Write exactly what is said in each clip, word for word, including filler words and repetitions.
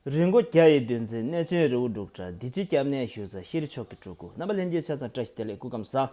རི་མགོ་བརྒྱ་ཡི་འདུ་འཛི་གནས་ཆེན་རི་བོ་འབྲུག་སྒྲ། བདེ་སྐྱིད་སྐྱབས་གནས་ཞུ་ས་ཤེས་རིག་མཆོག་གི་སྤྲུལ་སྐུ། རྣམ་པ་ལྷན་རྒྱས་ཆ་ཚང་བཀྲ་ཤིས་བདེ་ལེགས། སྐུ་ཁམས་བཟང་།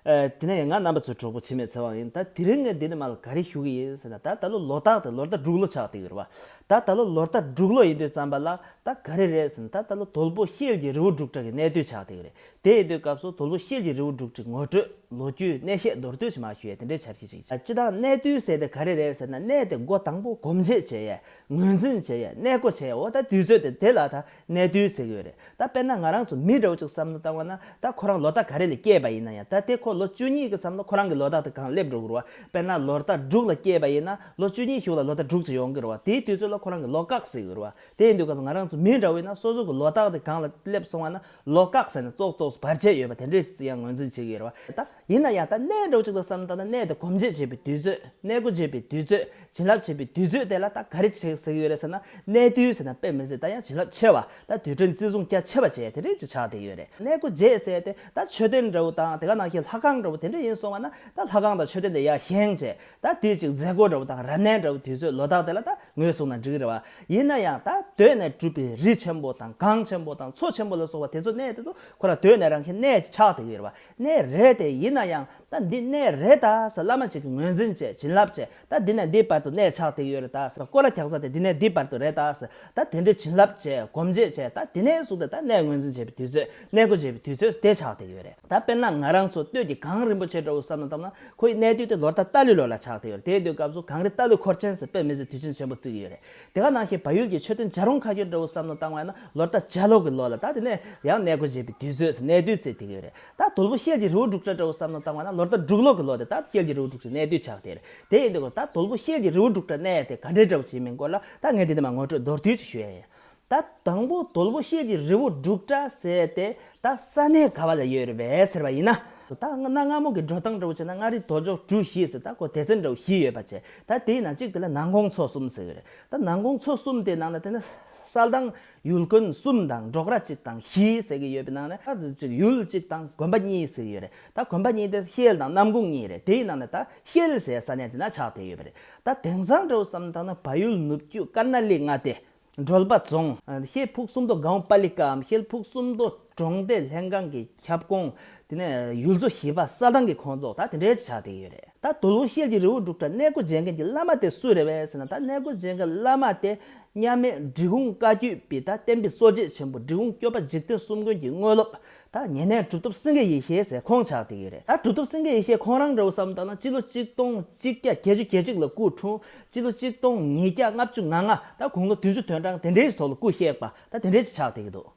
ཨ། དེ་ནས་ཡང་ང་རྣམ་པ་ཚོའི་གྲོགས་པོ་འཆི་མེད་ཚེ་དབང་ཡིན། ད་དེ་རིང་ངས་འདི་ནས་མར་ག་རེ་ཞུ་གི་ཡིན་ཟེར་ན། ད་ད་ལོ་ལོ་རྟགས་དེ་ལོ་རྟགས་འབྲུག་ལོ་ཆགས་བསྡད་ཡོད་རེད་བ། ད་ད་ལོ་ལོ་རྟགས་འབྲུག་ལོ་ཡིན་དུས་ཙམ་པ་ལ་ད་ག་རེ་རེད་ཟེར་ན། ད་ད་ལོ་དོལ་པོ་ཤེལ་གྱི་རི་བོ་འབྲུག་སྒྲ་གི་གནས་དུས་ཆགས་བསྡད་ཡོད་རེད། དེ་ཡིན་དུས་སྐབས་སུ་དོལ་པོ་ཤེལ་གྱི་རི་བོ་འབྲུག་སྒྲའི་ངོ་སྤྲོད། ལོ་རྒྱུས། གནས་བཤད་མདོར་བསྡུས་ཤིག་མར་ཞུ་ཡས་དེ་འདྲའི་འཆར་གཞི་ཅིག་སྤྱིར་བཏང་གནས་དུས་ཟེར་དེ་ག་རེ་རེད་ཟེར་ན། གནས་དེ་འགོ་དང་པོ་སྒོམ་བྱེད་བྱེད་ཡས། ངོས་འཛིན་བྱེད་ཡས། གནས་སྒོ་བྱེད་ཡས། འོ་ད་དུས་ཚོད་དེ་དེ་ལ་ད་གནས་དུས་ཟེར་གྱི་ཡོད་རེད། ད་དཔེར་ན་ང་རང་ཚོ་མི་འདྲ་བོ་ཅིག་བསམ་བློ་བཏང་བ་ན། ད་ཁོ་རང་ལོ་རྟགས་ག་རེ་ལ་སྐྱེས་པ་ཡིན་ན་ཡང་། ད་དེ་ཁོ་ལོ་བཅུ་གཉིས་ཀྱི་བསམ་ན་ཁོ་རང་གི་ལོ་རྟགས་དེ་གང་སླེབས་འགྲོ་གི་རེད་བ། དཔེར་ན་ལོ་རྟགས་འབྲུག་ལ་སྐྱེས་པ་ཡིན་ན་ལོ་བཅུ་གཉིས་གཞུག་ལ་ལོ་རྟགས་འབྲུག་ཅིག་ཡོང་གི་རེད་བ། དེའི་དུས་ཚོད་ལ་ཁོ་རང་གི་ལོ་སྐག་ཟེར་གྱི་ཡོད་རེད་བ། དེ་ཡིན་དུས་སྐབས་སུ་ང་རང་ཚོ་མི་འདྲ་བོ་ཡིན་ན་སོ་སོ་གི་ལོ་རྟགས་དེ་གང་ལ་སླེབས་སོང་བ་ན། ལོ་སྐག་ཟེར་ནས་ཙོག་ཙོག་བར་ཆད་ཡོད་པ་དེ་འདྲས་ཡང་ངོས་འཛིན་བྱེད་ཀྱི་ཡོད་རེད་བ། ད་ཡིན་ན་ཡང་ད་གནས་འདྲ་བོ་ཅིག་ལ་བསམ་བློ་བཏང་ན། གནས་དེ་སྒོམ་བྱེད་བྱེད་པའི་དུས་ཚོད། གནས་སྒོ་འབྱེད་པའི་དུས་ཚོད། བྱིན་རླབས་བྱེད་པའི་དུས་ཚོད་དེ་ལ་ད་ག་རེ་བྱེད་ཟེར་གྱི་ཡོད་རེད་ཟེར་ན། གནས་དུས་ཟེར་ན་དཔེ་མི་སྲིད་ད་ཡང་བྱིན་རླབས་ཆེ་བ། ད་དུས་དྲན་བརྩི་སྲུང་རྒྱ་ཆེ་བ་བྱས་དེ་འདྲས་ཅིག་ཆགས་བསྡད་ཡོད་རེད། གནས་སྒོ་འབྱེད་ཟེར་དེ་ད་མཆོད་རྟེན་འདྲ་བོ་དང་། དེ་ག་ནང་བཞིན་ལྷ་ཁང་འདྲ་བོ་དེ་འདྲས་ཡིན་སོང་བ་ན། ད་ལྷ་ཁང་དང་མཆོད་རྟེན་དེ་ཡར་བཞེངས་བྱས། ད་དེ་ཅིག་མཛད་སྒོ་འདྲ་བོ་དང་རབ་གནས་འདྲ་བོ་དུས་ཚོད་ལོ་རྟགས་དེ་ལ་ད་ངོས་བཟུང་ན་འགྲིག་གི་རེད་བ། ཡིན་ན་ཡང་ད་གདོད་ནས་གྲུབ་པའི་རི་ཆེན་པོ་དང་གངས་ཆེན་པོ་དང་མཚོ་ཆེན་པོ་ལ་སོགས་པ་དེ་ཚོ་གནས་དེ་ཚོ་ཁོ་རང་གདོད་ནས་རང་བཞིན་གནས་ཆགས་བསྡད་ཀྱི་ཡོད་རེད་བ། གནས་རེད་དེ། ཡིན་ན་ཡང་ད་འདི་གནས་རེད་ད་ཟེར་བླ་མ་ཅིག་གིས་ངོས་འཛིན་བྱས། བྱིན་རླབས་བྱས། ད་འདི་ནས་འདི་བར་དུ་གནས་ཆགས་བསྡད་ཀྱི་ཡོད་རེད་ད་ཟེར། སྐོར་ར་རྒྱག་ས་དེ་འདི་ནས་འདི་བར་དུ་རེད་ད་ཟེར། ད་དེ་འདྲའི་བྱིན་རླབས་བྱས། སྒོམ་བྱེད་བྱས། ད་དེ་ནས་བཟུང་སྟེ་ད་གནས་ངོས་འཛིན་བྱེད་པའི་དུས་ཚོད། གནས་སྒོ་འབྱེད་པའི་དུས་ཚོད་དེ་ཆགས་བསྡད་ཀྱི་ཡོད་རེད། ད་དཔེར་ན་ང་རང་ཚོ་སྟོད་ཀྱི་གངས་རིན་པོ་ཆེ་འདྲ་བོ་བསམ་བློ་བཏང་ན། ཁོའི་གནས་དུས་དེ་ལོ་རྟགས་རྟ་ལོའི་ལོ་ལ་ཆགས་བསྡད་ཡོད་རེད། དེའི་དུས་སྐབས་སུ་གངས་རི་རྟ་ལོའི་འཁོར་ཆེན་ཟེར་དཔེ་མི་སྲིད་དུས་ཆེན་ཆེན་པོ་བརྩི་གི་ཡོད་རེད། དེ་ག་ནང་བཞིན་བལ་ཡུལ་གྱི་མཆོད་རྟེན་བྱ་རུང་མཁའ་འགྱུར་འདྲ་བོ་བསམ་བློ་བཏང་བ་ན། ལོ་རྟགས་བྱ་ལོ་གི་ལོ་ལ་ད་དེ་ནས་ཡང་གནས་སྒོ་འབྱེད་པའི་དུས་ཚོད་ཟེར། གནས་དུས་ཟེར་བསྡད་ཀྱི་ཡོད་རེད། ད་དོལ་པོ་ཤེལ་གྱི་རི་བོ་འབྲུག་སྒྲ་འདྲ་བོ་བསམ་བློ་བཏང་བ་ན། ལོ་རྟགས་འབྲུག་ལོ་གི་ལོ་དེ་ད་ཤེལ་གྱི་རི་བོ་འབྲུག་སྒྲའི་གནས་དུས་ཆགས་བསྡད་རེད། དེ་ཡིན་དུས་ད་དོལ་པོ་ཤེལ་གྱི་རི་བོ་འབྲུག་སྒྲ་གནས་དེ་ག་འདྲའི་འདྲ་བོ་ཅིག་ཡིན་མིན་སྐོར་ལ་ད་ངས་འདི་ནས་མར་ངོ་སྤྲོད་མདོར་བསྡུས་ཅིག་ཞུ་ཡ་ཡིན། ད་དང་པོ་དོལ་པོ་ཤེལ་གྱི་རི་བོ་འབྲུག་སྒྲ་ཟེར་དེ་ད་ས་གནས་ག་བ་ལ་ཡོད་རེད་པས་ཟེར་བ་ཡིན་ན། ད་གནའ་སྔ་མོ་གི་འགྲོ་སྟངས་འདྲ་བོ་བྱས་ན། མངའ་རིས་དོལ་འབྱོར་གྲུ་བཞི་ཟེར། ད་ཁོ་སྡེ་ཚན་འདྲ་བོ་བཞི་ཡོད་པ་བྱས། ད་དེའི་ནང་གཅིག་དེ་ལ་ནང་ཁོངས་ཚོ་གསུམ་ཟེར་གྱི་རེད། ད་ནང་ཁོངས་ཚོ་གསུམ་དེའི་ནང་ན་དེ་ནི་གསར་དྭངས་ཡུལ་དགོན་གསུམ་དང་འབྲོག་ར་གཅིག་དང་བཞི་ཟེར་གྱི་ཡོད་པའི་ནང་ནས། ད་གཅིག་ཡུལ་གཅིག་དང་དགོན་པ་གཉིས་ཟེར་གྱི་ཡོད་རེད། ད་དགོན་པ་གཉིས་དེ་ཤེལ་དང་གནམ་གུང་གཉིས་རེད། དེའི་ནང་ནས་ད་ཤེལ་ཟེར་ས་གནས་དེ་ན་ཆགས་བསྡད་ཡོད་པ་རེད། ད་དེང་སང་འདྲ་བོ་བསམ་བཏང་ན། བལ་ཡུལ་ནུབ་རྒྱུད་ཀར་ན་ལི་མངའ་སྡེ། འགྲོལ་པ་རྫོང་། ཤེལ་ཕུག་སུམ་མདོ་སྒང་པ་ལི་ཀའམ་ཤེལ་ཕུག་སུམ་མདོ་གྲོང་སྡེ་ལྷན་ཁང་གི་ཁྱབ་ཁོངས། དེ་ནས་ཡུལ་ཚོ་བཞི་པ་གསར་དྭངས་ཀྱི་ཁོངས་གཏོགས་ད་དེ་འདྲའི་ཆགས་བསྡད་ཡོད་རེད། ད་དོལ་པོ་ཤེལ་གྱི་རི་བོ་འབྲུག་སྒྲ་གནས་སྒོ་འབྱེད་མཁན་གྱི་བླ་མ་དེ་སུ་རེད་པས་ཟེར་ན། ད་གནས་སྒོ་འབྱེད་མཁན་བླ་མ་དེ་མཉམ་མེད་འབྲི་གུང་བཀའ་བརྒྱུད་པའི་ད་བསྟན་པའི་སྲོལ་འབྱེད་ཆེན་པོ། འབྲི་གུང་སྐྱོབ་པ་འཇིག་རྟེན་གསུམ་མགོན་གྱི་དངོས་སློབ། ད་ཉེ་གནས་གྲུབ་ཐོབ་སེང་གེ་ཡེ་ཤེས་ཟེར་ཁོང་ཆགས་བསྡད་ཡོད་རེད། ད་གྲུབ་ཐོབ་སེང་གེ་ཡེ་ཤེས་ཁོང་རང་འདྲ་བོ་བསམ་བཏང་ན། སྤྱི་ལོ་གཅིག་སྟོང་གཅིག་བརྒྱ་བརྒྱད་ཅུ་གྱ་གཅིག་ལ་སྐུ་འཁྲུངས། སྤྱི་ལོ་གཅིག་སྟོང་ཉིས་བརྒྱ་ལྔ་བཅུ་ང་ལྔ། ད་དགུང་ལོ་བདུན་ཅུ་དོན་གྲངས་དེ་འདྲའི་ཐོག་ལ་སྐུ་གཤེགས་པ་ད་དེ་འདྲའི་ཆགས་བསྡད་ཀྱི་འདུག་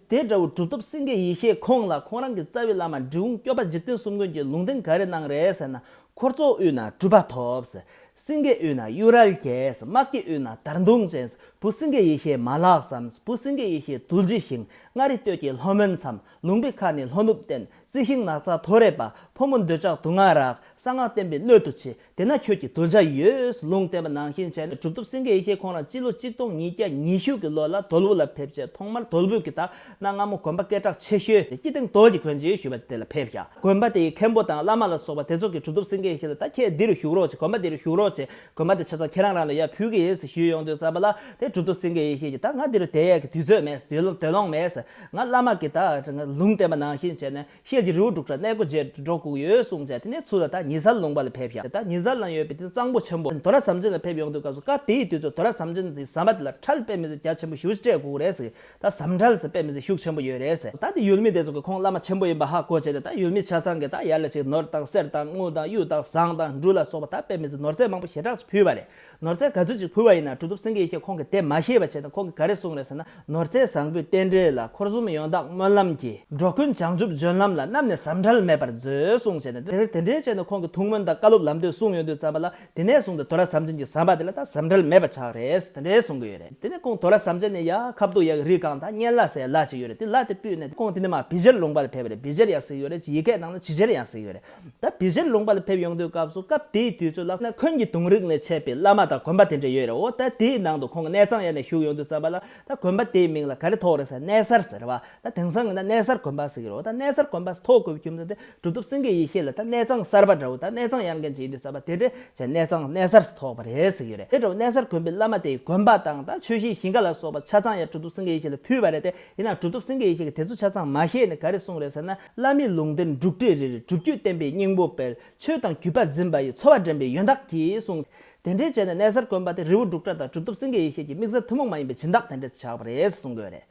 དེ་འདྲ་བོ་གྲུབ་ཐོབ་སེང་གེ་ཡེ་ཤེས་ཁོང་ལ་ཁོང་རང་གི་རྩ་བའི་བླ་མ་འབྲི་གུང་སྐྱོབ་པ་འཇིག་རྟེན་གསུམ་མགོན་གྱིས་ལུང་བསྟན་ག་རེ་གནང་རེད་ཟེར་ན། འཁོར་ཚོགས་དབུས་ན་གྲུབ་པ་ཐོབ་ཟེར། སེང་གེ་དབུས་ན་གཡུ་རལ་རྒྱས་ཟེར། དམག་གི་དབུས་ན་དར་མདུང་ཅན་ཟེར། བུ་སེང་གེ་ཡེ་ཤེས་མ་ལགས་སམ། བུ་སེང་གེ་ཡེ་ཤེས་རྡུལ་གྱིས་བཞེངས། མངའ་རིས་སྟོད་ཀྱི་ལྷོ་མོན་མཚམས། ལུང་པའི་ཁ་ནས་ལྷོ་ནུབ་བསྟན། རྩི་ཤིང་ནགས་ཚལ་ཐོ་རས་པ། ཕོ་མོ་འདོད་ཆགས་དུག་ལྔ་རགས། གསང་སྔགས་བསྟན་པའི་སྣོད་དུ་ཆེ། དེ་ན་ཁྱོད་ཀྱི་གདུལ་བྱ་ཡོད། ལུང་བསྟན་པ་ནང་བཞིན་བྱས་ནས། གྲུབ་ཐོབ་སེང་གེ་ཡེ་ཤེས་ཁོང་རང་སྤྱི་ལོ་གཅིག་སྟོང་ཉིས་བརྒྱ་ཉི་ཤུ་གི་ལོ་ལ་དོལ་པོ་ལ་ཕེབས་བྱས། ཐོག་མར་དོལ་པོ་གི་ད་གནའ་སྔ་མོ་དགོན་པ་སྐད་གྲགས་ཆེ་ཤོས་སྐྱིད་ལྡེ་དོལ་གྱི་དགོན་ཆེན་ཞུ་བ་དེ་ལ་ཕེབས་ཤག་དགོན་པ་དེའི་མཁན་པོ་དང་བླ་མ་ལ་སོགས་པ་དེ་ཚོ་གིས་གྲུབ་ཐོབ་སེང་གེ་ཡེ་ཤེས་ལ། ད་ཁྱེད་འདི་རུ་བཞུགས་རོགས་བྱེད། དགོན་པ་འདི་རུ་བཞུགས་རོགས་བྱེད། དགོན་པ་དེ་ཆ་ཚང་ཁྱེད་རང་རང་ལ་ཡར་ཕུལ་གྱི་ཡིན་ཟེར་ཞུས་ཡོང་དུས་ཙམ་པ་ལ། དེ་གྲུབ་ཐོབ་སེང་གེ་ཡེ་ཤེས་ཀྱིས། ད་ང་འདི་རུ་བསྡད་ཡས་ཀྱི་དུས་ཚོད་མེད། སྡོད་ལོང་སྡོད་ལོང་མེད་ཟེར། ང་བླ་མ་གིས་ད་ལུང་བསྟན་པ་ནང་བཞིན་བྱས་ནས། ཤེལ་གྱི་རི་བོ་འབྲུག་སྒྲ་གནས་སྒོ་འབྱེད་འགྲོ་དགོས་ཡོད་གསུངས་བྱས། དེ་ནས་ཚུར་ལ་ད་ཉི་ཟར་ལུང་པ་ལ་ཕེབས་ཤག་ད་ཉི་ཟར་ལ་ཡོད་པའི་དེ་གཙང་པོ་ཆེན་པོ་དོ་ར་ཟམ་ཆེན་ལ་ཕེབས་ཡོང་དུས་སྐབས་སུ། སྐབས་དེའི་དུས་ཚོད་དོ་ར་ཟམ་ཆེན་དེ་ཟམ་པ་དེ་ལ་ཁྲལ་དཔེ་མི་སྲིད་རྒྱ་ཆེན་པོ་ཞེ་པོ་ཅིག་སྤྲད་དགོས་རེད་ཟེར། ད་ཟམ་ཁྲལ་ཟེར་དཔེ་མི་སྲིད་ཤུགས་ཆེན་པོ་ཡོད་རེད་ཟེར། ད་དེ་ཡུལ་མི་དེ་ཚོ་གིས་ཁོང་བླ་མ་ཆེན་པོ་ཡིན་པ་ཧ་གོ་བྱས་ཏེ། ད་ཡུལ་མི་ཆ་ཚང་གིས་ད་ཡར་ལ་ཅིག་ནོར་དང་གསེར་དང་དངུལ་དང་གཡུ་དང་ཟངས་དང་འབྲུ་ལ་སོགས་པ་ད་དཔེ་མི་སྲིད་ནོར་རྫས་མང་པོ་ཞེ་དྲག་ཅིག་ཕུལ་བ་རེད། ནོར་རྫས་ག་ཚོད་ཅིག་ཕུལ་བ་ཡིན་ན། གྲུབ་ཐོབ་སེང་གེ་ཡེ་ཤེས་ཁོང་གིས་དེ་མ་ཤེས་པ་བྱས་ནས། ཁོང་གིས་ག་རེ་གསུངས་རེད་ཟེར་ན། ནོར་རྫས་བཟང་པོའི་རྟེན་འབྲེལ་ལ། འཁོར་གསུམ་ཡོན་བདག་སྨོན་ལམ་གྱིས། འགྲོ་ཀུན་བྱང་ཆུབ་འབྱོན་ལམ་ལ། གནམ་ནས་ཟམ་ཁྲལ་མེད་པར་མཛོད་གསུངས་བྱས་ནས། དེ་དེ་འདྲའི་བྱས་ནས་ཁོང་གིས་ཐུགས་སྨོན་དང་བཀའ་སློབ་ལམ་སྟོན་གསུངས་ཡོང་དུས་ཙམ་པ་ལ། དེ་ནས་བཟུང་སྟེ་དོ་ར་ཟམ་ཆེན་གྱི་ཟམ་པ་དེ་ལ་ད་ཟམ་ཁྲལ་མེད་པ་ཆགས་རེད། དེ་འདྲའི་གསུང་གི་ཡོད་རེད། དེ་ནས་ཁོང་དོ་ར་ཟམ་ཆེན་ནས་ཡར་ཁ་ཐུག་ཡར་རི་སྒང་ད་གཉན་ལ་ཟེར་ལ་ཅིག་ཡོད་རེད། དེ་ལ་དེ་སྤོས་ནས་ཁོང་དེ་ནས་མར་བི་ཇེར་ལུང་པ་ལ་ཕེབས་པ་རེད། བི་ཇེར་ཡང་ཟེར་གྱི་ཡོད་རེད། ཡི་གེའི་ནང་ན་བི་ཇེར་ཡང་ཟེར་གྱི་ཡོད་རེད། ད་བི་ཇེར་ལུང་པ་ལ་ཕེབས་ཡོང་དུས་སྐབས་སུ། སྐབས་དེའི་དུས་ཚོད་ལ་ན་འཁོན་གྱི། གདུང་རིགས་ནས་ཆད་པའི་བླ་མ་དང་དགོན་པ་དེ་འདྲ་ཡོད་རེད། འོ་ད་དེའི་ནང་དུ་ཁོང་གི་གནས་ཚང་ཡར་ནས་བཞུགས་ཡོང་དུས་ཙམ་པ་ལ། ད་དགོན་པ་དེའི་མིང་ལ་ག་རེ་ཐོགས་རེད་ཟེར་ན་གནས་གསར་ཟེར་བ། ད་དེང་སང་ཡིན་ན་གནས་གསར་དགོན་པ་ཟེར་གྱི་རེད། འོ་ད་གནས་གསར་དགོན་པ་ཐོགས་དགོས་པའི་རྒྱུ་མཚན་དེ་གྲུབ་ཐོབ་སེང་གེ་ཡེ་ཤེས་ལ་ད་གནས་ཚང་གསར་པ་འདྲ་བོ། ད་གནས་ཚང་ཡར་མཁན་ཅིག་ཡིན་དུས་ཙམ་པ་དེ་འདྲའི་བྱས་གནས་ཚང་གནས་གསར་ཐོགས་པ་རེད་ཟེར་གྱི་རེད། དེ་འདྲ་བོ་གནས་གསར་དགོན་པའི་བླ་མ་དེའི་དགོན་པ་དང་ད་ཆོས་གཞིས་ཞིང་ཁ་ལ་སོགས་པ་ཆ་ཚང་ཡང་གྲུབ་ཐོབ་སེང་གེ་ཡེ་ཤེས་ལ་ཕུལ་བ་རེད་དེ། ཡིན་ནའང་གྲུབ་ཐོབ་སེང་གེ་ཡེ་ཤེས་ཀྱིས་དེ་ཚོ་ཆ་ཚང་མ་བཞེས་ནས་ག་རེ་གསུངས་རེད་ཟེར་ན། བླ་མའི་ལུང་བསྟན་འབྲུག་སྒྲའི་རིར། སྒྲུབ་བརྒྱུད་བསྟན་པའི་སྙིང་པོ་སྤེལ། ཆོས་དང་བརྒྱུད་པ་འཛིན་པ་ཡི། འཚོ་བ་འདྲེན་པའི་ཡོན་བདག་གིས་གསུངས། དེ་འདྲའི་བྱས་ནས་གནས་གསར་དགོན་པ་དེ་རི་བོ་འབྲུག་སྒྲ་དང་གྲུབ་ཐོབ་སེང་གེ་ཡེ་ཤེས་ཀྱི་དམིགས་བསལ་ཐུན་མོང་མ་ཡིན་པའི་སྦྱིན་བདག་དེ་འདྲ་ཆགས་པ་རེད་གསུང་གི་ཡོད་རེད།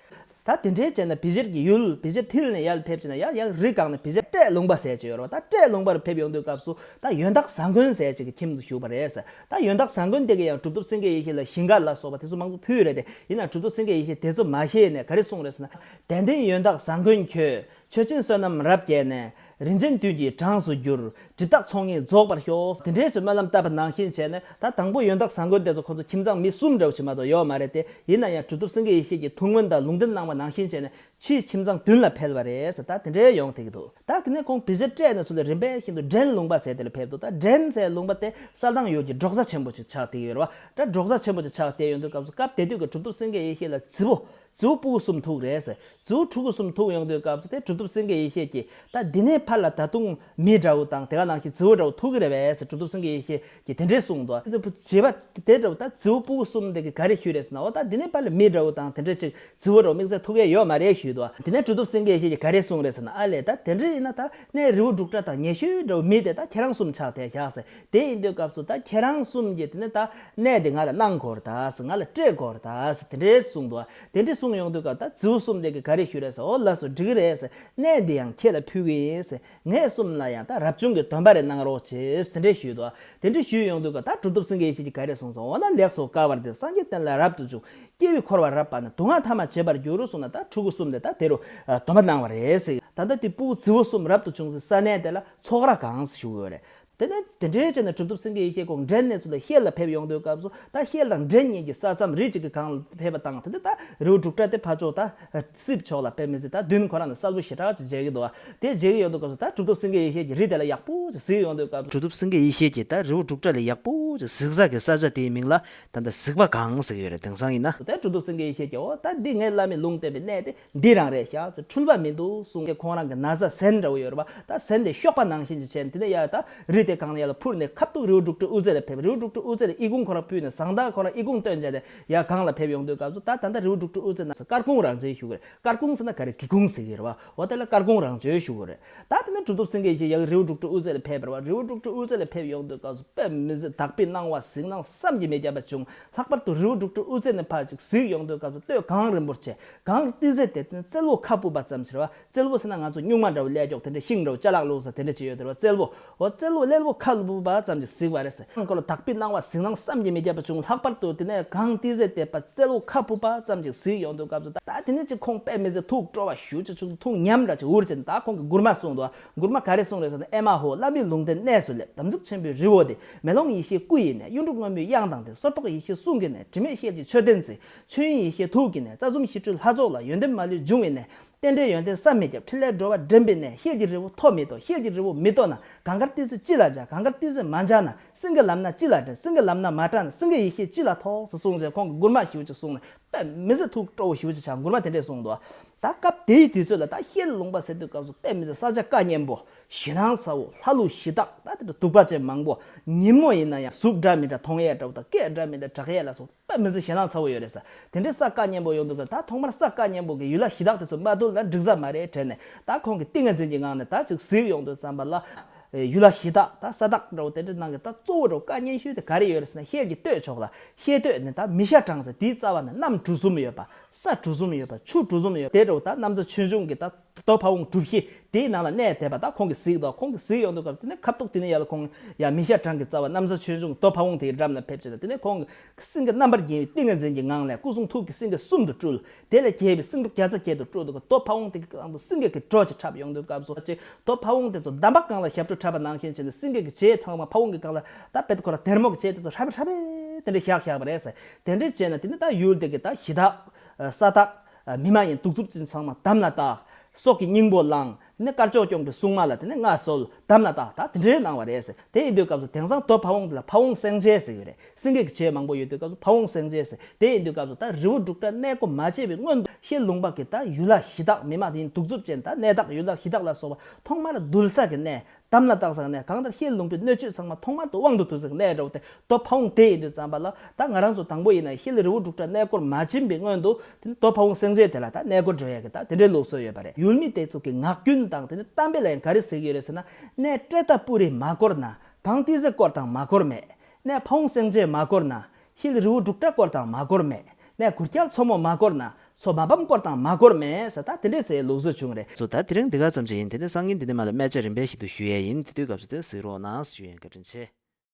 ད་དེ་འདྲའི་བྱས་ན་བི་ཇེར་གྱི་ཡུལ་བི་ཇེར་མཐིལ་ནས་ཡར་ཕེབས་ཕྱིན་ན། ཡང་ཡང་རི་སྒང་ནས་བི་ཇེར་སྤྲེལ་ལུང་པ་ཟེར་གྱི་ཡོད་རེད་བ། ད་སྤྲེལ་ལུང་པར་ཕེབས་ཡོང་དུས་སྐབས་སུ་ད་ཡོན་བདག་བཟང་མགོན་ཟེར་གྱི་གི་ཁྱིམ་དུ་བཞུགས་པ་རེད་ཟེར། ད་ཡོན་བདག་བཟང་མགོན་དེ་གིས་ཡང་གྲུབ་ཐོབ་སེང་གེ་ཡེ་ཤེས་ལ་ཞིང་ཁ་ལ་སོགས་པ་དེ་ཚོ་མང་པོ་ཕུལ་ཡོད་རེད་དེ། ཡིན་ནའང་གྲུབ་ཐོབ་སེང་གེ་ཡེ་ཤེས་དེ་ཚོ་མ་བཞེས་ནས་ག་རེ་གསུངས་རེད་ཟེར་ན། དད་ལྡན་ཡོན་བདག་བཟང་མགོན་ཁྱོད། མཆོད་སྦྱིན་བསོད་ནམས་རབ་བསྐྱེད་ནས། རིན་ཆེན་དུས་ཀྱི་གྲངས་སུ་གྱུར། སྒྲིབ་དག་ཚོགས་གཉིས་རྫོགས་པར་ཤོག། དེ་འདྲའི་ཚུལ་སྨོན་ལམ་བཏབ་པ་ནང་བཞིན་བྱས་ནས། ད་དང་པོ་ཡོན་བདག་བཟང་མགོན་དེ་ཚོ་ཁོ་ཚོ་ཁྱིམ་ཚང་མི་གསུམ་འདྲ་བོ་ཞིག་མ་གཏོགས་ཡོད་མ་རེད་དེ། ཡིན་ན་ཡང་གྲུབ་ཐོབ་སེང་གེ་ཡེ་ཤེས་ཀྱིས་ཐུགས་སྨོན་དང་ལུང་བསྟན་གནང་བ་ནང་བཞིན་བྱས་ནས་ཕྱིའི་ཁྱིམ་ཚང་བདུན་ལ་འཕེལ་བ་རེད་ཟེར། ད་དེ་འདྲའི་ཡོང་བསྡད་ཀྱི་འདུག། ད་དེ་ནས་ཁོང་བི་ཇེར་སྤྲད་ནས་ཚུར་ལ་རིམ་པས་བཞིན་དུ་འགྲན་ལུང་པ་ཟེར་དེ་ལ་ཕེབས་འདུག། ད་འགྲན་ཟེར་ལུང་པ་དེ་གསལ་ཐང་ཡུལ་གྱི་འབྲོག་བཟའ་ཆེན་པོ་ཞིག་ཆགས་བསྡད་ཀྱི་ཡོད་རེད་བ། ད་འབྲོག་བཟའ་ཆེན་པོ་ཞིག་ཆགས་བསྡད་ཡོང་དུས་སྐབས་སུ། སྐབས་དེ་དུས་ཀྱི་གྲུབ་ཐོབ་སེང་གེ་ཡེ་ཤེས་ལ་རྫི་བོ། རྫི་བོ་ཕྲུ་གུ་གསུམ་ཐུག་རེད་ཟེར། རྫི་བོ་ཕྲུ་གུ་གསུམ་ཐུག་ཡོང་དུས་སྐབས་སུ་དེ་གྲུབ་ཐོབ་སེང་གེ་ཡེ་ཤེས་ཀྱིས། ད་འདི་ནས་ཕར་ལ་ད་དུང་མི་འདྲ་བོ་དང་དེ་ག་ནང་བཞིན་རྫི་བོ་འདྲ་བོ་ཐུག་གི་རེད་པས་ཟེར་གྲུབ་ཐོབ་སེང་གེ་ཡེ་ཤེས་ཀྱིས་དེ་འདྲས་གསུངས་འདུག། བྱས་པ་དེ་འདྲ་བོ། ད་རྫི་བོ་ཕྲུ་གུ་གསུམ་དེ་གིས་ག་རེ་ཞུས་རེད་ཟེར་ན། འོ་ད་འདི་ནས་ཕར་ལ་མི་འདྲ་བོ་དང་དེ་འདྲས་ཅིག་རྫི་བོ་འདྲ་བོ་དམིགས་བསལ་ཐུག་གི་ཡོད་མ་རེད་ཞུས་འདུག། དེ་ནས་གྲུབ་ཐོབ་སེང་གེ་ཡེ་ཤེས་ཀྱིས་ག་རེ་གསུངས་རེད་ཟེར་ན། ཨ་ལས། ད་དེ་འདྲས་ཡིན་ན་ད་ནས་རི་བོ་འབྲུག་སྒྲ་དང་ཉེ་ཤོས་འདྲ་བོ་མི་དེ་ད་ཁྱེད་རང་གསུམ་ཆགས་བསྡད་བཞག་ཟེར། དེ་ཡིན་དུས་སྐབས་སུ་ད་ཁྱེད་རང་གསུམ་གྱིས་དེ་ནས་ད་གནས་དེ་ང་ལ་གནང་དགོས་རེད་ད་ཟེར། ང་ལ་སྤྲད་དགོས་རེད་ད་ཟེར་དེ་འདྲས་གསུངས་འདུག། དེ་འདྲས་གསུངས་ཡོང་དུས་སྐབས། ད་རྫི་བོ་གསུམ་དེ་གིས་ག་རེ་ཞུས་རེད་ཟེར། འོ་ལགས་སོ། འགྲིག་གི་རེད་ཟེར། གནས་འདི་ཡང་ཁྱེད་ལ་ཕུལ་གི་ཡིན་ཟེར། ངེད་གསུམ་ལ་ཡང་ད་རབ་བྱུང་གི་སྡོམ་པ་རེ་གནང་རོགས་བྱེད་ཟེར་དེ་འདྲས་ཞུས་འདུག། དེ་འདྲས་ཞུས་ཡོང་དུས་སྐབས། ད་གྲུབ་ཐོབ་སེང་གེ་ཡེ་ཤེས་ཀྱིས་ག་རེ་གསུངས་སོང་། འོ་ན་ལེགས་སོ། དཀའ་བར་འདིར་སངས་རྒྱས་བསྟན་ལ་རབ་ཏུ་བྱུང་། སྐྱེ་བའི་འཁོར་བ་རབ་སྤངས་ནས། སྡུག་བསྔལ་ཐ་མ་བརྗེད་པར་འགྱུར་གསུངས་ནས། ད་ཕྲུ་གུ་གསུམ་ལ་ད་དེ་རུ་སྡོམ་པ་གནང་བ་རེད་ཟེར། ད་ལྟ་དེ་ཕྲུ་གུ་རྫི་བོ་གསུམ་རབ་ཏུ་བྱུང་སའི་ས་གནས་དེ་ལ་ཚོགས་ར་སྒང་ཟེར་ཞུ་གི་ཡོད་རེད། དེ་ནས་དེ་འདྲའི་བྱས་ནས་གྲུབ་ཐོབ་སེང་གེ་ཡེ་ཤེས་ཁོང་འགྲན་ནས་ཚུར་ལ་ཤེལ་ལ་ཕེབས་ཡོང་དུས་སྐབས་སུ། ད་ཤེལ་དང་འགྲན་གཉིས་ཀྱི་ས་མཚམས་རི་གཅིག་གི་སྒང་ལ་ཕེབས་པ་དང་། དེ་ནས་ད་རི་བོ་འབྲུག་སྒྲ་དེ་ཕར་ཕྱོགས་ད་སྲིབ་ཕྱོགས་ལ་དཔེ་མི་སྲིད་ད་མདུན་ཁོ་རང་ནས་གསལ་པོ་ཞེ་དྲག་ཅིག་མཇལ་གྱི་འདུག་བ། དེ་མཇལ་གྱི་ཡོང་དུས་སྐབས་སུ། ད་གྲུབ་ཐོབ་སེང་གེ་ཡེ་ཤེས་ཀྱིས་རི་དེ་ལ་ཡག་པོ་ཅིག་གཟིགས་ཡོང་དུས་སྐབས་སུ། གྲུབ་ཐོབ་སེང་གེ་ཡེ་ཤེས་ཀྱིས་ད་རི་བོ་འབྲུག་སྒྲ་ལ་ཡག་པོ་ཅིག་གཟིགས་ས་གི་ས་ཆ་དེའི་མིང་ལ་ད་ལྟ་གཟིག་པ་སྒང་ཟེར་གྱི་ཡོད་རེད། དེང་སང་ཡིན་ན། ད་གྲུབ་ཐོབ་སེང་གེ་ཡེ་ཤེས་ཀྱིས། འོ་ད་འདི་ངའི་བླ་མའི་ལུང་བསྟན་པའི་གནས་དེ་འདི་རང་རེད་ཤག་ཟེར། འཁྲུལ་པ་མི་འདུག་གསུངས་ཏེ། ཁོང་རང་གི་ན་བཟའ་གཟན་འདྲ་བོ་ཡོད་རེད་བ། ད་གཟན་དེ་གཤོག་པ་ནང་བཞིན་ཅིག་བྱས་ནས། དེ་ནས་ཡར་ད་རི་དེ་སྒང་ལ་ཡར་ལ་འཕུར་ནས་ཁ་ཐུག་རི་བོ་འབྲུག་སྒྲ་དབུ་རྩེ་ལ་ཕེབས། རི་བོ་འབྲུག་སྒྲ་དབུ་རྩེ་ལ་ཨི་ཁུང་ཁོ་རང་ཕུལ་ནས། བཟང་ཐག་ཁོ་རང་ཨི་ཁུང་བཏོན་བྱས་ནས་ཡར་སྒང་ལ་ཕེབས་ཡོང་དུས་སྐབས་སུ། ད་ད་ལྟ་རི་བོ་འབྲུག་སྒྲ་དབུ་རྩེ་ན་སྐར་ཁུང་རང་བྱོན་ཞུ་གི་རེད། སྐར་ཁུང་ཟེར་ན་ག་རེ། སྒེའུ་ཁུང་ཟེར་གི་རེད་བ། འོ་དེ་ལ་སྐར་ཁུང་རང་བྱོན་ཞུ་གི་རེད། ད་དེ་ནས་གྲུབ་ཐོབ་སེང་གེ་ཡེ་ཤེས་ཡར་རི་བོ་འབྲུག་སྒྲ་དབུ་རྩེ་ལ་ཕེབས་པ་རེད་བ། རི་བོ་འབྲུག་སྒྲ་དབུ་རྩེ་ལ་ཕེབས་ཡོང་དུས་སྐབས་སུ། དཔེ་མི་སྲིད་དག་པའི་སྣང་བ་གཟིགས་སྣང་བསམ་གྱིས་མི་ཁྱབ་པ་བྱུང་། ལྷག་པར་དུ་རི་བོ་འབྲུག་སྒྲ་དབུ་རྩེ་ནས་ཕར་ཅིག་གཟིགས་ཡོང་དུས་སྐབས་སུ། སྟོད་གངས་རིན་པོ་ཆེ། གངས་ཏི་སེ་དེ་དེ་ནས་རྩེ་ལོ་ཁ་སྤུབས་པ་ཙམ་ཞིག་རེད་བ། རྩེ་ལོ་ཟེར་ན་ང་ཚོ་སྨྱུག་མ་འདྲ་བོ་ཀླད་ཀྱོག་དེ་འདྲ། ཤིང་འདྲ་བོ་ཅ་ལག་བླུགས་ས་དེ་འདྲ་ཅིག་ཡོད་དེ་རེད་བ། རྩེ་ལོ། འོ་རྩེ་ལོ་ཀླད་ལོ་ཁ་སྤུབས་པ་ཙམ་ཞིག་གཟིགས་པ་རེད་ཟེར། ཁོ་ལ་དག་པའི་སྣང་བ་གཟིགས་སྣང་བསམ་གྱིས་མི་ཁྱབ་པ་བྱུང་། ལྷག་པར་དུ་དེ་ནས་གངས་ཏི་སེ་དེ་ཕར་རྩེ་ལོ་ཁ་སྤུབས་པ་ཙམ་ཞིག་གཟིགས་ཡོང་དུས་སྐབས་སུ། ད་དེ་ནས་ཅིག་ཁོང་དཔེ་མི་སྲིད་ཐུགས་སྤྲོ་བ་ཞེ་པོ་ཅིག་བྱུང་། ཐུགས་ཉམས་འདྲ་ཅིག་འུར་བྱས་ནས། ད་ཁོང་གིས་མགུར་མ་གསུངས་འདུག། མགུར་མ་ག་རེ་གསུངས་རེད་ཟེར་ན། ཨེ་མ་ཧོ། བླ་མའི་ལུང་བསྟན་གནས་སུ་སླེབས། དམ་ཚིག་ཆེན་པོའི་རི་བོ་འདི། མེ་ལོང་ཡེ་ཤེས་སྐུ་ཡི་གནས། གཡུ་འབྲུག་སྔོན་མོའི་དབྱངས་དང་ལྡན། སོར་རྟོག་ཡེ་ཤེས་གསུང་གི་གནས། དྲི་མེད་ཤེལ་གྱི་མཆོད་རྟེན་རྩེ། མཆོད་ཡོན་ཡེ་ཤེས་ཐུགས་ཀྱི་གནས། རྩ་གསུམ་ཞི་ཁྲོའི་ལྷ་ཚོགས་ལ། ཡོན་ཏན་མ་ལུས་འབྱུང་བའི་གནས། རྟེན་འབྲེལ་ཡོན་ཏན་བསམ་མི་ཁྱབ། ཕྲིན་ལས་འགྲོ་བ་འདྲེན་པའི་གནས། ཤེལ་གྱི་རི་བོ་མཐོ་མི་མཐོ། ཤེལ་གྱི་རི་བོ་མི་མཐོ་ན། གངས་དཀར་ཏི་སེ་ཅི་ལ་འཇགས། གངས་དཀར་ཏི་སེ་མ་འཇགས་ན། སེང་གེ་ལམ་སྣ་ཅི་ལ་འདྲེན། སེང་གེ་ལམ་སྣ་མ་དྲངས་ན། སེང་གེ་ཡེ་ཤེས་ཅི་ལ་ཐོགས་ཟེར་གསུངས་རྗེས། ཁོང་གིས་མགུར་མ་ཞེ་པོ་ཅིག་གསུངས་ནས། དཔེ་མི་སྲིད་ཐུགས་སྤྲོ་བོ་ཞེ་པོ་ཅིག་ཆགས། མགུར་མ་དེ་འདྲས་གསུངས་འདུག། ད་སྐབས་དེའི་དུས་ཚོད་ལ་ད་ཤེལ་ལུང་པ་ཟེར་དུས་སྐབས་སུ། དཔེ་མི་སྲིད་ས་ཆ་སྐད་སྙན་པོ། ཞེད་སྣང་ཚ་བོ། ལྷ་ཀླུ་གཞི་བདག་ད་དེ་འདྲ་གདུག་པ་ཅན་མང་པོ། ཉིན་མོ་ཡིན་ན་ཡང་གཟུགས་འདྲ་མི་འདྲ་མཐོང་ཡས་འདྲ་བོ་དང་། སྐད་འདྲ་མི་འདྲ་གྲགས་ཡས་ལ་སོགས། དཔེ་མི་སྲིད་ཞེད་སྣང་ཚ་བོ་ཡོད་རེད་ཟེར། དེ་འདྲའི་ས་སྐད་སྙན་པོ་ཡོང་དུས། ད་ཐོག་མར་ས་སྐད་སྙན་པོ་གི་ཡུལ་ལྷ་གཞི་བདག་དེ་ཚོ་མ་ཐུག་ན་འགྲིག་ས་མ་རེད་དྲན་ནས། ད་ཁོང་གིས་ཏིང་ངེ་འཛིན་གྱི་ངང་ནས་ད་ཅིག་གཟིགས་ཡོང་དུས་ཙམ་པ་ལ། ཡུལ་ལྷ་གཞི་བདག་ད་ས་བདག་འདྲ་བོ་དེ་འདྲའི་ནང་གི་ད་གཙོ་བོ་འདྲ་བོ་སྐད་སྙན་ཤོས་དེ་ག་རེ་ཡོད་རེད་ཟེར་ན། ཤེལ་གྱི་སྟོད་ཕྱོགས་ལ། ཤེལ་སྟོད་ནི་ད་མི་ཤ་དྲངས་ཟེར། དེའི་རྩ་བ་ནས་གནམ་གྲུ་གསུམ་ཡོད་པ། ས་གྲུ་གསུམ་ཡོད་པ། ཆུ་གྲུ་གསུམ་ཡོད་པ། དེ་འདྲ་བོ་ད་གནམ་ས་ཆོས་འབྱུང་གི་ད། རྡོ་ཕ་བོང་གྲུ་བཞི་དེའི་ནང་ལ་གནས་བསྡད་པ་ད་ཁོང་གིས་གཟིགས་འདུག། ཁོང་གིས་གཟིགས་ཡོང་དུས་སྐབས། དེ་ནས་ཁ་ཐུག་དེ་ནས་ཡར་ལ་ཁོང་ཡར་མི་ཤ་དྲངས་ཀྱི་རྩ་བ་གནམ་ས་ཆོས་འབྱུང་རྡོ་ཕ་བོང་དེའི་འགྲམ་ལ་ཕེབས་བྱས་ནས། དེ་ནས་ཁོང་གིས་སེང་གེ་རྣམ་པར་བརྒྱན་པའི་ཏིང་ངེ་འཛིན་གྱི་ངང་ལས་སྐུ་གསུང་ཐུགས་ཀྱི་སེང་གེ་གསུམ་དུ་སྤྲུལ། དེ་ལས་གྱེས་པའི་སེང་འབྲུག་བརྒྱ་རྩ་བརྒྱད་དུ་སྤྲུལ་འདུག་ག། རྡོ་ཕ་བོང་དེ་གི་སྒང་དུ་སེང་གེ་གི་སྒྲོ་ཅིག་འཁྲབ་ཡོང་དུས་སྐབས་སུ། ཅིག་རྡོ་ཕ་བོང་དེ་ཚོ་འདམ་པ་སྒང་ལ་ཞབས་བྲོ་འཁྲབ་པ་ནང་བཞིན་བྱས་ནས། སེང་གེ་གི་བྱད་ཚང་མ་ཕ་བོང་གི་སྒང་ལ་ད་དཔེ་ཁོ་རང་སྡེར་མོ་གི་བྱད་དེ་ཚོ་ཧྲ་བེ་ཧྲ་བེ་དེ་འདྲ་བཞག་བཞག་པ་རེད་ཟེར། དེ་འདྲ་བྱས་ན་དེ་ནས་ད་ཡུལ་དེ་གི་ད་གཞི་བདག་ས་བདག་མི་མ་ཡིན་གདུག་རྩུབ་ཅན་ཚང་མ་དམ་ལ་བཏགས། སྲོག་གི་སྙིང་པོ་བླངས། ནི་དཀར་ཕྱོགས་སྐྱོང་གི་སྲུང་མ་ལ་དེ་ནི་མངའ་གསོལ་དམ་ལ་བཏགས། ད་དེ་འདྲའི་གནང་བ་རེད་ཟེར། དེ་ཡིན་དུས་སྐབས་སུ་དེང་སང་རྡོ་ཕ་བོང་དེ་ལ་ཕ་བོང་སེང་ཆེན་ཟེར་གྱི་རེད། སེང་གེ་གི་ཆེན་མང་པོ་ཡོད་དུས་སྐབས་སུ་ཕ་བོང་སེང་ཆེན་ཟེར། དེ་ཡིན་དུས་སྐབས་སུ་ད་རི་བོ་འབྲུག་སྒྲ་གནས་སྐོར་མ་བྱས་པའི་སྔོན་དུ་ཤེལ་ལུང་པ་གི་ད་ཡུལ་ལྷ་གཞི་བདག་མི་མ་དེ་ཡིན་གདུག་རྩུབ་ཅན་ད་གནས་བདག་ཡུལ་ལྷ་གཞི་བདག་ལ་སོགས་པ་ཐོག་མར་འདུལ་ས་གི་གནས། དམ་ལ་བཏགས་ས་གནས། གང་ལྟར་ཤེལ་ལུང་པའི་སྣོད་བཅུད་ཚང་མ་ཐོག་མར་དུ་དབང་དུ་བསྡུ་ས་གི་གནས་འདྲ་བོ་དེ་རྡོ་ཕ་བོང་དེ་ཡིན་དུས་ཙམ་པ་ལ། ད་ང་རང་ཚོ་དང་པོ་ཡིན་ན་ཤེལ་རི་བོ་འབྲུག་སྒྲ་གནས་སྐོར་མ་ཕྱིན་པའི་སྔོན་དུ་དེ་ནི་རྡོ་ཕ་བོང་སེང་ཆེན་དེ་ལ་ད་གནས་སྐོར་འགྲོ་ཡ་གི་ད་དེ་འདྲའི་ལུགས་སྲོལ་ཡོད་པ་རེད། ཡུལ་མི་དེ་ཚོ་གི་ངག་རྒྱུན་དང་དེ་ནི་གཏམ་དཔེ་ལ་ཡང་ག་རེ་ཟེར་གྱི་ཡོད་རེད་ཟེར་ན། གནས་ཏྲེ་ཏ་པུ་རི་མ་བསྐོར་ན། གངས་ཏི་སེ་བསྐོར་དང་མ་བསྐོར་མེད། གནས་ཕ་བོང་སེང་ཆེན་མ་བསྐོར་ན། ཤེལ་རི་བོ་འབྲུག་སྒྲ་བསྐོར་དང་མ་བསྐོར་མེད། གནས་གུར་སྐྱལ་མཚོ་མོ་མ་བསྐོར་ན། མཚོ་མ་ཕམ་བསྐོར་དང་མ་བསྐོར་མེད་ཟེར། ད་དེ་འདྲས་ཟེར་ལུགས་སྲོལ་བྱུང་རེད། སོ་ད་དེ་རིང་འདི་ག་ཙམ་ཅིག་ཡིན། དེ་ནས་སང་ཉིན་འདི་ནས་མར་ལ་སྨད་ཆ་རིམ་པས་ཞིབ་ཏུ་ཞུ་ཡས་ཡིན། དེ་དུས་སྐབས་སུ་དེ་གཟིགས་རོགས་གནང་ཞུ་ཡིན། བཀའ་དྲིན་ཆེ།